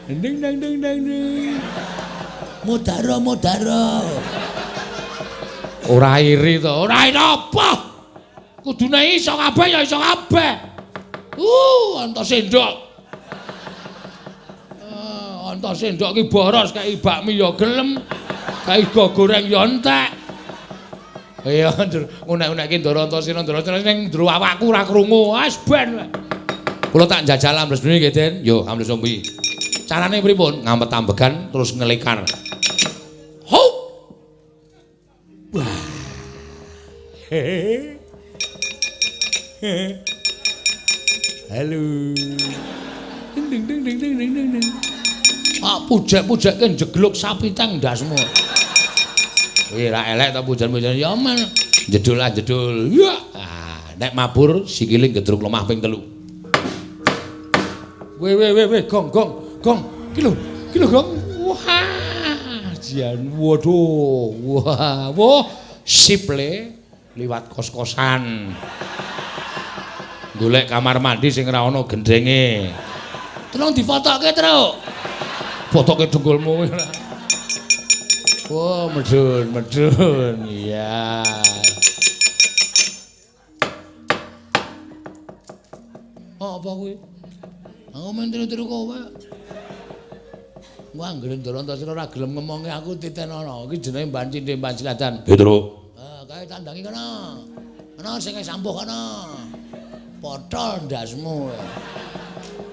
Ding dang ding dang ding. Mudara mudara. Ora iri to, ora iri apa? Kudune iso kabeh ya iso kabeh. Anta sendok. Anta sendok ki boros kei bakmi ya gelem, kei go goreng ya entek. Iya, ngunek-unekke Ndara Antasena, Ndara Antasena ning njero awakku ora krungu. Wis ben. Kula tak njajal ambles mriki nggih, Den. Yo, ambles ombi. Carane pripun? Ngampet ambegan terus ngelikar. Hup. Wah. Halo. Ding ding ding ding ding ding ding. Ah, pujek-pujekke njegluk sapi teng ndasmu. Wih, ra elek ta pujan-pujan ya men. Jedul ah jedul. Ya. Ah, nek mabur sikile gedruk lemah ping 3. Weh weh weh weh gong gong gong. Ki lho, ki lho gong. Wah, jan waduh. Wah, wah sip le liwat kos-kosan. Golek kamar mandi sing ora ana gendenge. Tolong difotokke, Truk. Fotoke dengkulmu ora. Wah, medun, medun. Iya. Oh, apa kuwi? Aku men tiru-tiru kowe. Wah, anggere Ndara Antasena ora gelem ngomongi aku titenono. Iki jenenge Mban Cindhe Mban Silatan. Petruk. Ah, kae tandangi kono. Kono sing sambuh kono. Potol ndasmu.